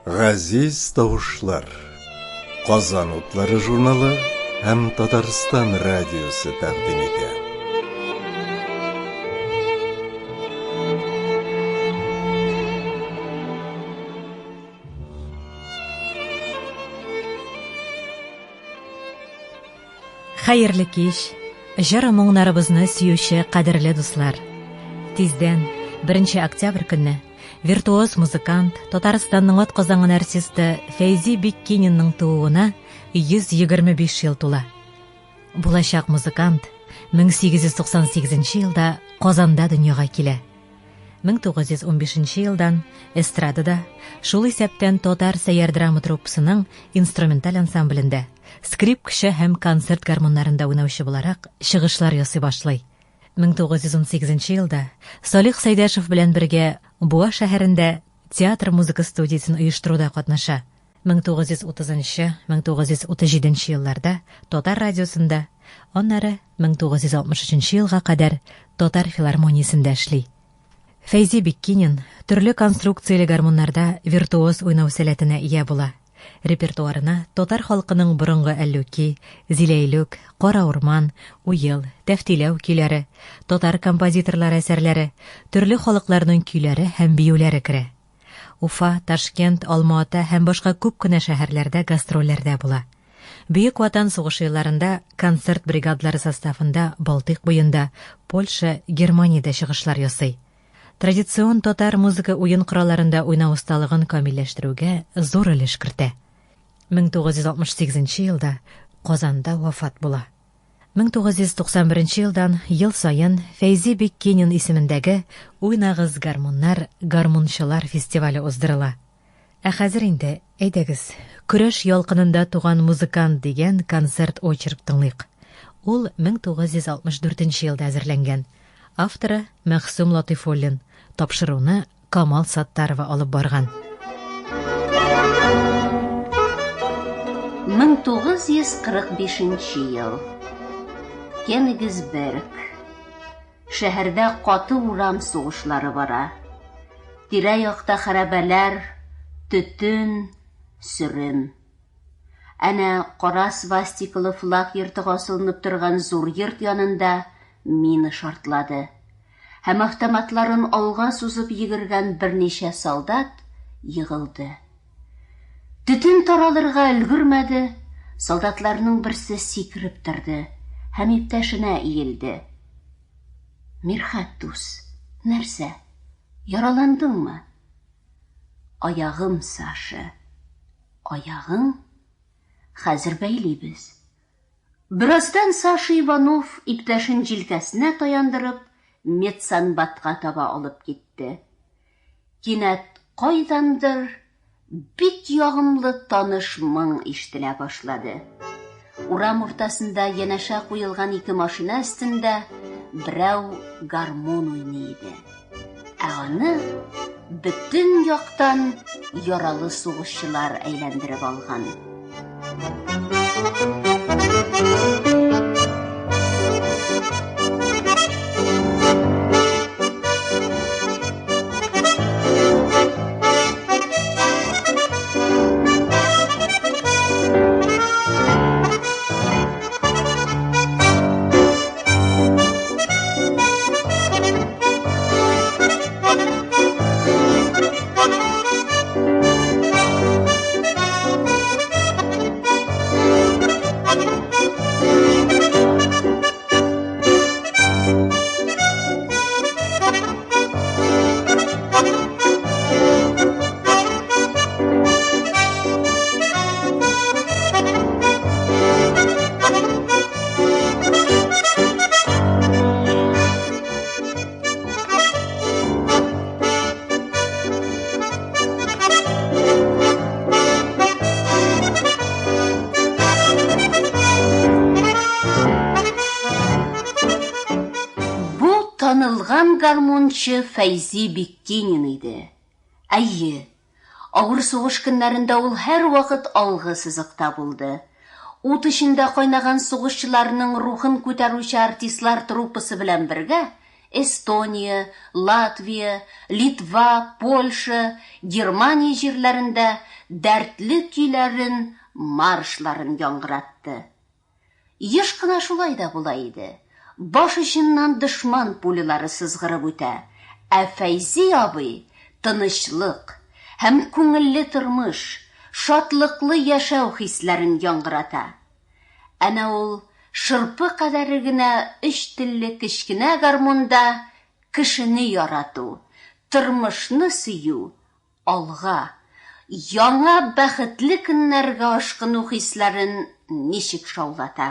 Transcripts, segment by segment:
Газиз тавышлар. Казан утлары журналы һәм Татарстан радиосы тәкъдим итә. Хәерле кич, җыр моңнарыбызны сөюче кадерле дуслар. Тиздән, 1 октябрь көнне, виртуоз музыкант, Татарстанның атказанган артисты Фәйзи Биккининның тууына 125 ел тула. Булачак музыкант 1898 елда Казанда дөньяга килә. 1915 елдан эстрадада, шул исәптән татар сәйяр драма труппасының инструменталь ансамблендә, скрипкачы һәм концерт гармуннарында уйнаучы буларак чыгышлар ясый башлый. 1918 елда Салих Сәйдәшев белән бергә Буа шәһәрендә театр музыка студиясен оештыруда катнаша. 1930-1937 елларда Татар радиосында, аннары 1963 елга кадәр Татар филармониясендә эшли. Фәйзи Биккинин төрле конструкцияле гармуннарда виртуоз уйнау сәләтенә ия була. Репертуарына татар халкының борынгы Әллүки, Зиләйлүк, Кара урман, Уел, Тәфтиләү көйләре, татар композиторлары әсәрләре, төрле халыкларның көйләре һәм биюләре керә. Уфа, Ташкент, Алма-Ата һәм башка күп кенә шәһәрләрдә гастрольләрдә була. Бөек Ватан сугышы елларында концерт бригадалары составында Балтыйк буенда, Польша, Германиядә чыгышлар ясый. Традицион татар музыка уен коралларында уйнау осталыгын камилләштерүгә зур өлеш кертә. 1968 елда Казанда вафат була. 1991 елдан ел саен Фәйзи Биккинин исемендәге Уйнагыз гармуннар, гармунчылар фестивале уздырыла. Ә хәзер инде, әйдәгез, Көрәш ялкынында туган музыкант дигән концерт-очерк тыңлыйк. Ул 1964 елда әзерләнгән. Авторы, Мәгъсүм Латыйфуллин. Тапшыруны Камал Саттарова алып барган. 1945 ел. Кенигсберг. Шәһәрдә каты урам сугышлары бара. Тирә-якта хәрабәләр, төтен, сөрем. Әнә кара свастикалы флаг ертыгы асылынып торган зур йорт янында мина шартлады. Һәм автоматларын алга сузып йөгергән берничә солдат егылды. Төтен таралырга өлгермәде, солдатларның берсе сикереп торды һәм иптәшенә иелде. Мирхәт дус, нәрсә, яраландыңмы? Аягым, Саша. Аягың? Хәзер бәйлибез. Бераздан Саша Иванов, иптәшен җилкәсенә таяндырып, медсанбатка таба алып китте. Кинәт кайдандыр бик ягымлы таныш моң ишетелә башлады. Урам уртасында янәшә куелган ике машина өстендә берәү гармун уйный иде. Ә аны бөтен яктан яралы сугышчылар әйләндереп алган. Бу танылган гармунчы Фәйзи Биккинин иде. Әйе, Авыр сугыш көннәрендә ул һәрвакыт алгы сызыкта булды. Ут эчендә кайнаган сугышчыларның рухын күтәрүче артистлар труппасы белән бергә Эстония, Латвия, Литва, Польша, Германия җирләрендә дәртле көйләрен, маршларын яңгыратты. Еш кына шулай да була иде. Баш очыннан дошман пулялары сызгырып үтә, ә Фәйзи абый тынычлык һәм күңелле тормыш, шатлыклы яшәү хисләрен яңгырата. Әнә ул шырпы кадәре генә өч телле кечкенә гармунда кешене ярату, тормышны сөю, алга, яңа бәхетле көннәргә ашкыну хисләрен ничек шаулата.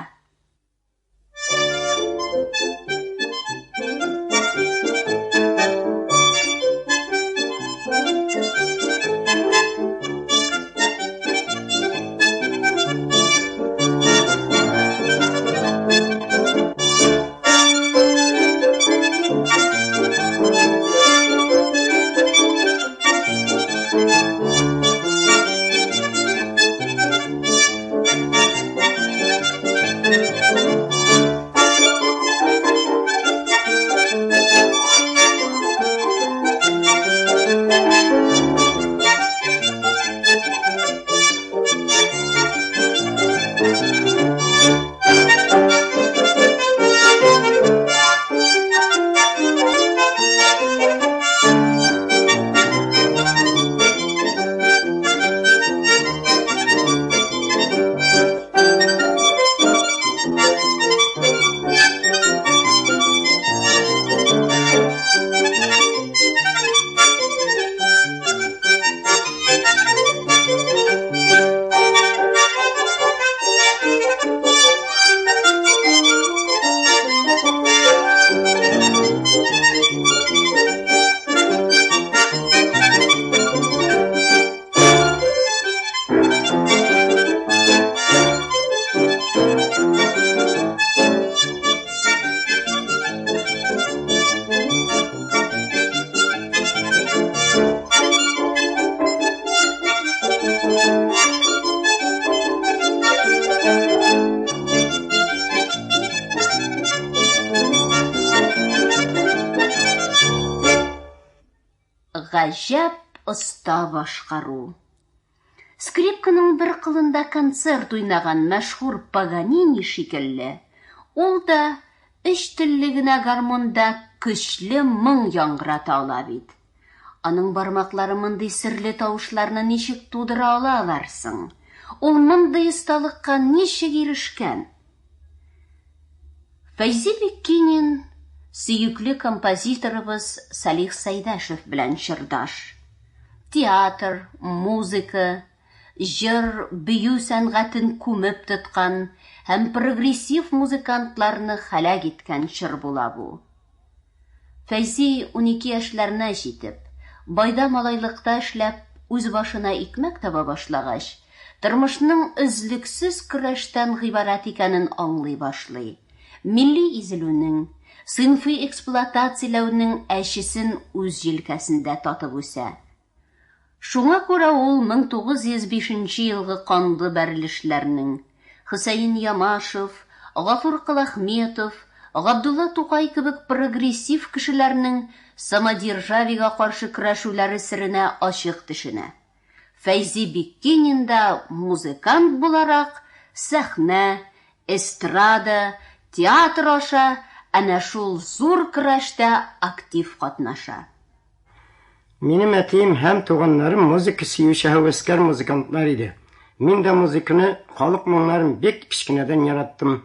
Гаҗәп оста башкару. Скрипканың бер кылында концерт уйнаган мәшһүр Паганини шикелле, ул да өч телле генә гармунда көчле моң яңгырата ала бит. Аның бармаклары мондый серле тавышларны ничек тудыра алалар соң? Ул мондый осталыкка ничек ирешкән? Фәйзи Биккинин сөекле композиторыбыз Салих Сәйдәшев белән чордаш. Театр, музыка, җыр, бию сәнгатен күмеп тоткан һәм прогрессив музыкантларны һәлак иткән чор була бу. Фәйзи 12 яшьләренә җитеп, байда малайлыкта эшләп, үз башына икмәк таба башлагач, тормышның өзлексез көрәштән гыйбарәт икәнен аңлый башлый. Милли изелүнең, сыйнфый эксплуатацияләүнең әчесен үз җилкәсендә татып үсә. Шуңа күрә ул 1905 нче елгы канлы бәрелешләрнең, Хөсәен Ямашев, Гафур Колахметов, Габдулла Тукай кебек прогрессив кешеләрнең самодержавиегә каршы көрәшүләре серенә ачык төшенә. Фәйзи Биккинин да музыкант буларак сәхнә, эстрада, театр аша әнә шул зур көрәштә актив катнаша. Минем әтием һәм туганнарым музыка сөюче һәвәскәр музыкантлар иде. Мин дә музыканы, халык моңнарын бик кечкенәдән яраттым.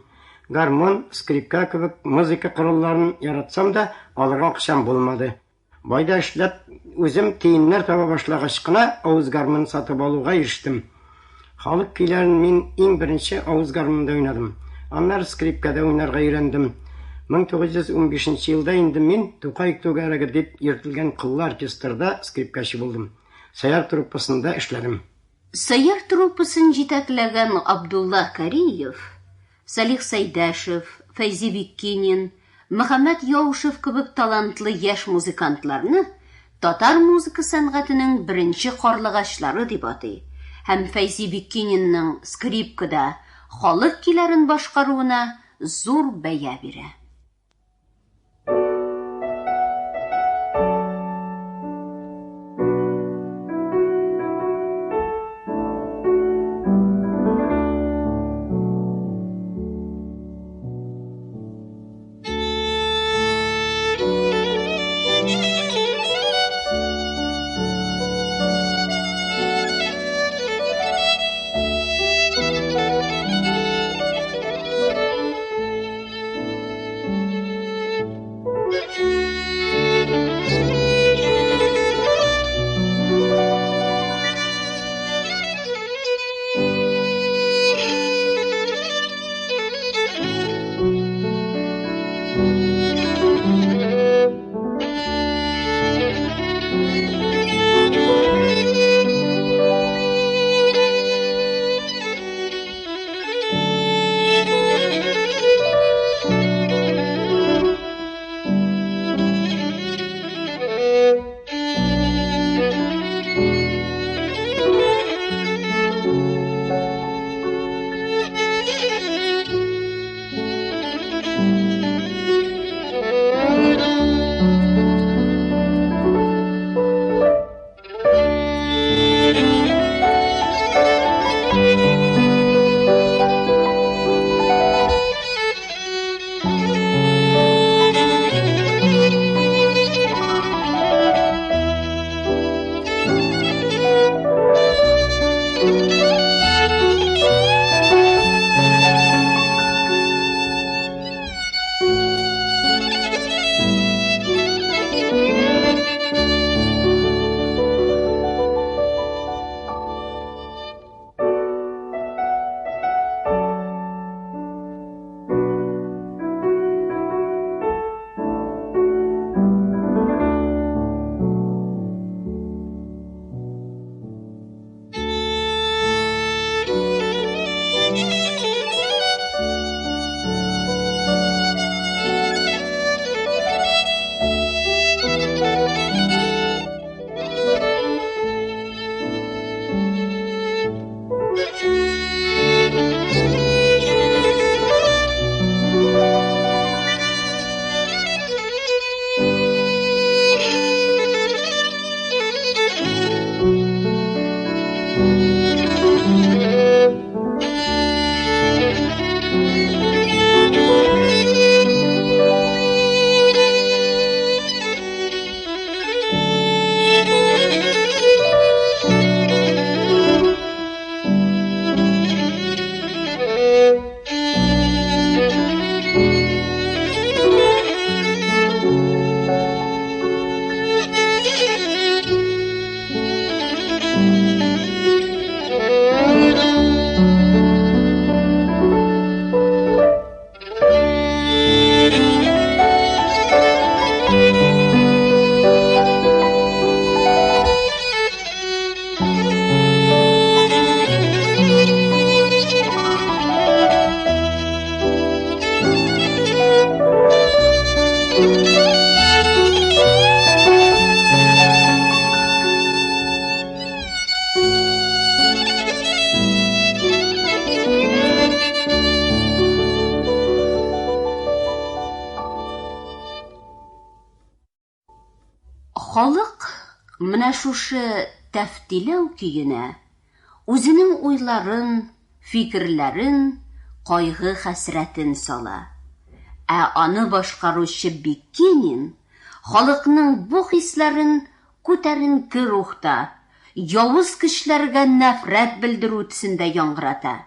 Гармун, скрипка кебек музыка коралларын яратсам да, алырга акчам булмады. Байда эшләп, үзем тиеннәр таба башлагач кына авыз гармунын сатып алуга ирештем. Халык көйләрен мин иң беренче авыз гармунында уйнадым. Аннары скрипкада уйнарга өйрәндем. 1915 нче елда инде мин Тукай түгәрәге дип йөртелгән кыллы оркестрда скрипкачы булдым. Сәяр труппасында эшләдем. Сәяр труппасын җитәкләгән Абдулла Кариев, Салих Сәйдәшев, Фәйзи Биккинин, Мөхәммәт Яушев кебек талантлы яшь музыкантларны татар музыка сәнгатенең беренче карлыгачлары дип атый һәм Фәйзи Биккининның скрипкада халык көйләрен башкаруына зур бәя бирә. Халык менә шушы Тәфтиләү көенә үзенең уйларын, фикерләрен, кайгы-хәсрәтен сала. Ә аны башкаручы Биккинин халыкның бу хисләрен күтәренке рухта, явыз көчләргә нәфрәт белдерү төсендә яңгырата.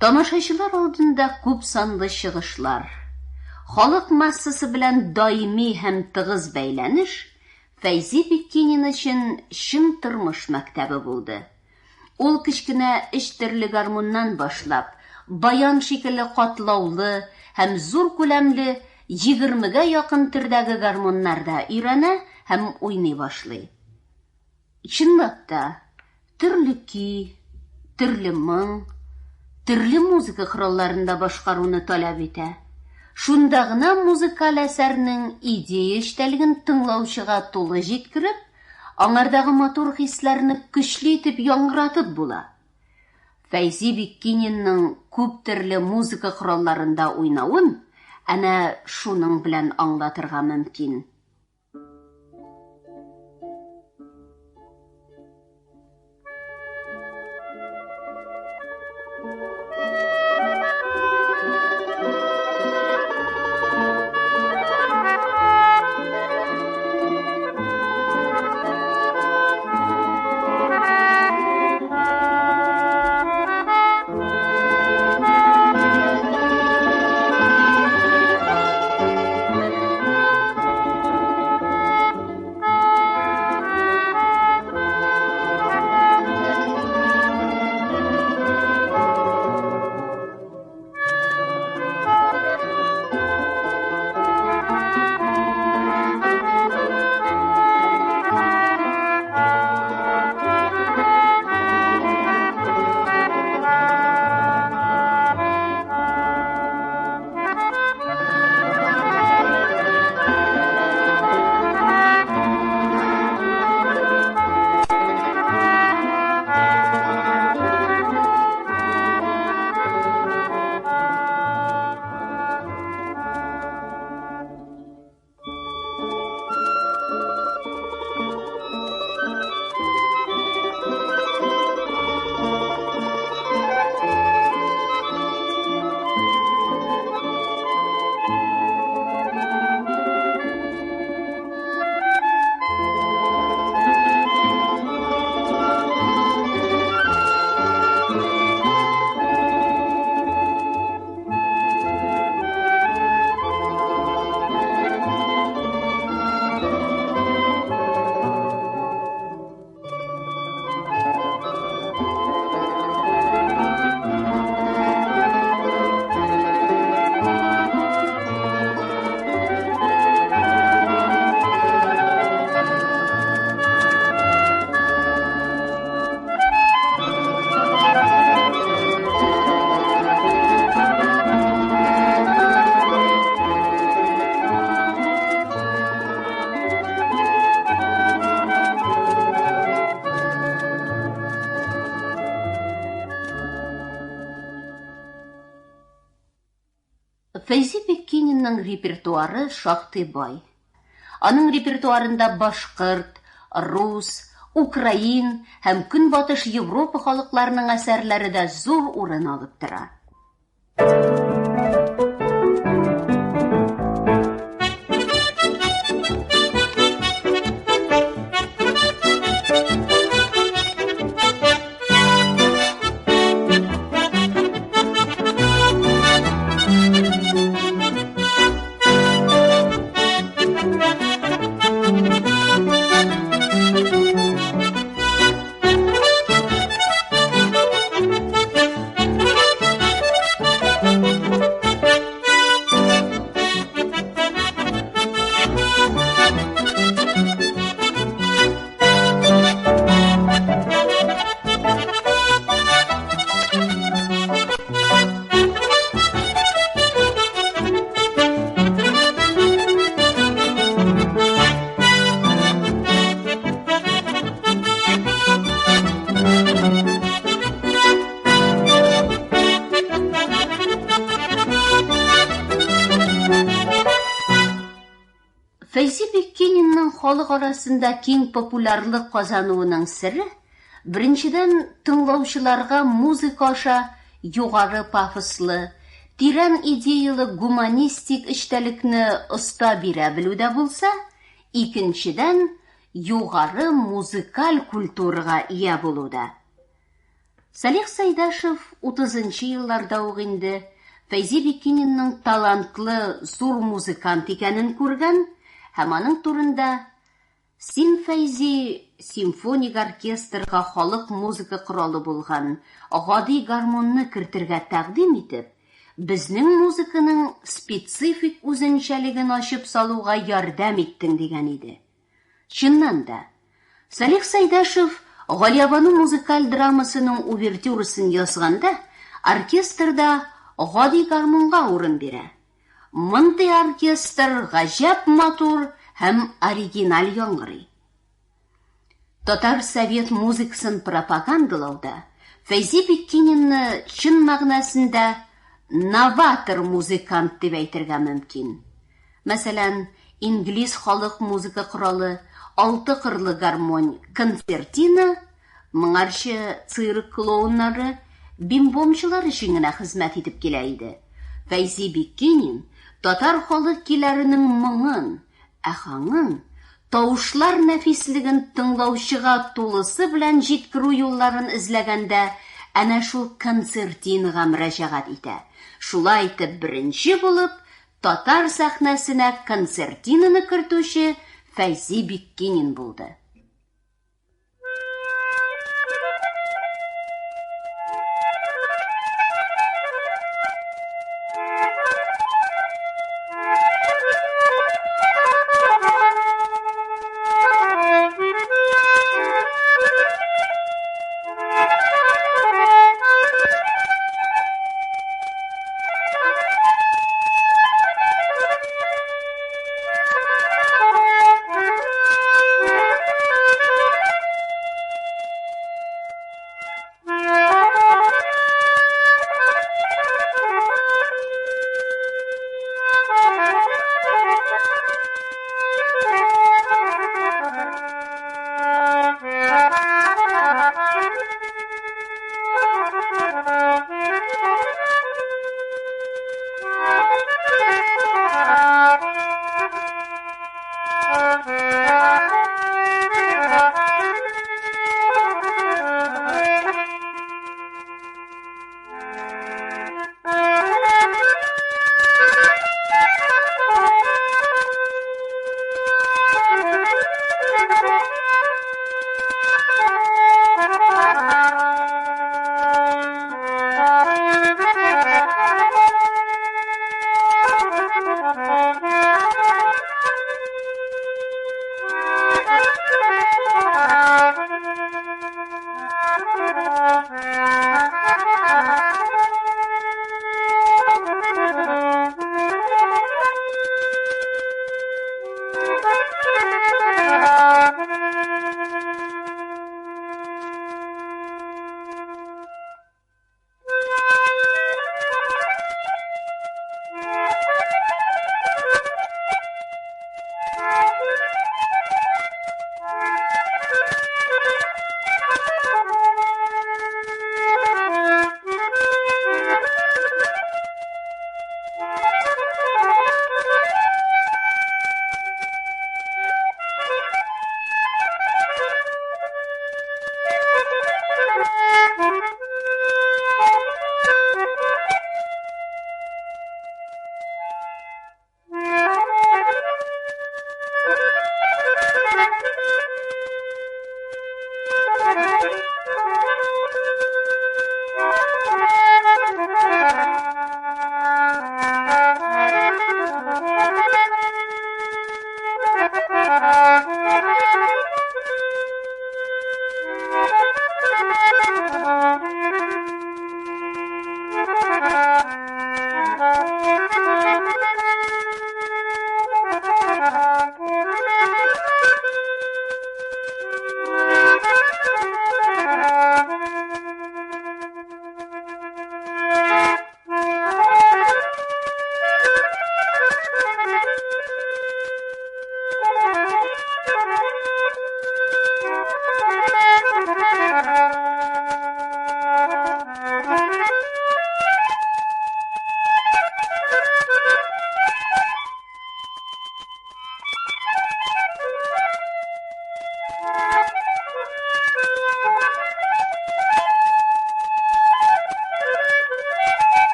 Тамашачылар алдында күп санлы чыгышлар, халык массасы белән даими һәм тыгыз бәйләнеш Фәйзи Биккинин өчен чын тормыш мәктәбе булды. Ул кечкенә өч төрле гармуннан башлап, баян шикелле катлаулы һәм зур күләмле егермегә якын төрдәге гармуннарда өйрәнә һәм уйный башлый. Чынлап та, төрле көй, төрле моң, төрле музыка коралларында башкаруны таләп итә. Шунда гына музыкаль әсәрнең идея эчтәлеген тыңлаучыга тулы җиткереп, аңардагы матур хисләрне көчле итеп яңгыратып була. Фәйзи Биккининның күп төрле музыка коралларында уйнавын әнә шуның белән аңлатырга мөмкин. Фәйзи Биккининның репертуары шактый бай. Аның репертуарында башкорт, рус, украин һәм Көнбатыш Европа халыкларының әсәрләре дә зур урын алып тора. Фәйзи Биккининның халык арасында киң популярлык казануының сере, беренчедән, тыңлаучыларга музыка аша югары пафослы, тирән идеяле гуманистик эчтәлекне оста бирә белүдә булса, икенчедән, югары музыкаль культурага ия булуда. Салих Сәйдәшев утызынчы елларда ук инде Фәйзи Биккининның талантлы зур музыкант икәнен күргән һәм аның турында Син, Фәйзи, симфоник оркестрга халык музыка коралы булган гади гармунны кертергә тәкъдим итеп, безнең музыканың специфик үзенчәлеген ачып салуга ярдәм иттең дигән иде. Чыннан да, Салих Сәйдәшев Галиябану музыкаль драмасының увертюрасын язганда, оркестрда гади гармунга урын бирә. Мондый оркестр гаҗәп матур һәм оригиналь яңгырый. Татар совет музыкасын пропагандалауда Фәйзи Биккининны чын мәгънәсендә новатор музыкант дип әйтергә мөмкин. Мәсәлән, инглиз халык музыка коралы, алты кырлы гармонь, концертина моңарчы цирк клоуннары, бимбомчылар өчен генә хезмәт итеп килә иде. Фәйзи Биккинин татар халык көйләренең моңын, аһәңен, тавышлар нәфислеген тыңлаучыга тулысы белән җиткерү юлларын эзләгәндә әнә шул концертинага мөрәҗәгать итә. Шулай итеп, беренче булып татар сәхнәсенә концертинаны кертүче Фәйзи Биккинин булды.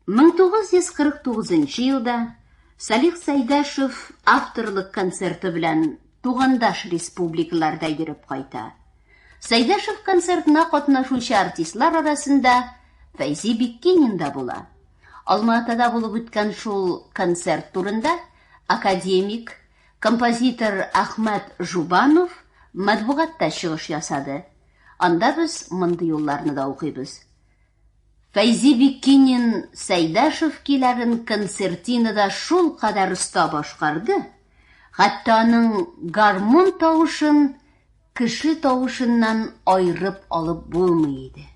1949 елда Салих Сәйдәшев авторлык концерты белән тугандаш республикаларда йөреп кайта. Сәйдәшев концертына катнашучы артистлар арасында Фәйзи Биккинин да була. Алма-Атада булып үткән шул концерт турында академик, композитор Әхмәт Жубанов матбугатта чыгыш ясады. Анда без мондый юлларны да укыйбыз. Фәйзи Биккинин Сәйдәшев көйләрен концертинада шулкадәр оста башкарды, хәтта аның гармун тавышын кеше тавышыннан аерып алып булмый иде.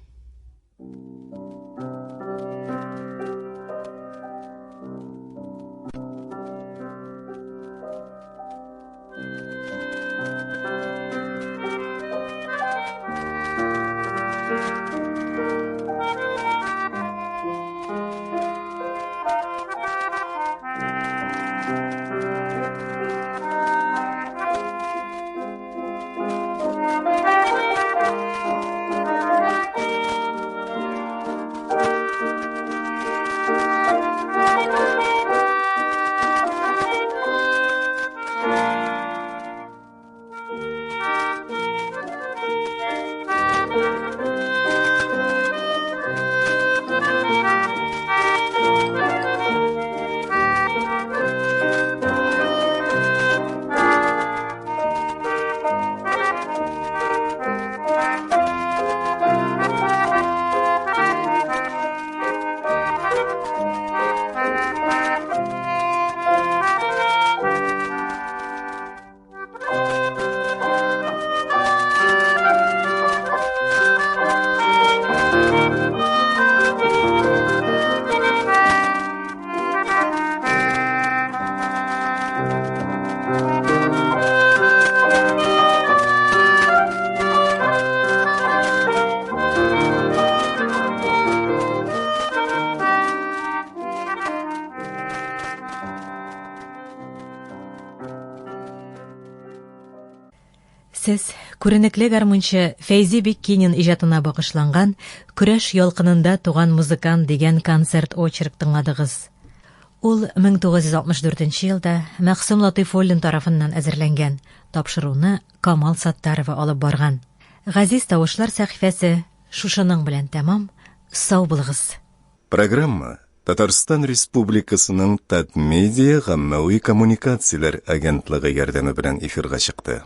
Сез күренекле гармунчы Фәйзи Биккинин иҗатына багышланган Көрәш ялкынында туган музыкант дигән концерт очерк тыңладыгыз. Ул 1964 елда Мәгъсум Латыйфуллин тарафыннан әзерләнгән. Тапшыруны Камал Саттарова алып барган. Газиз тавышлар сәхифәсе шушының белән тәмам. Сау булыгыз. Программа Татарстан Республикасының Татмедиа гаммәви коммуникацияләр агентлыгы ярдәме белән эфирга чыкты.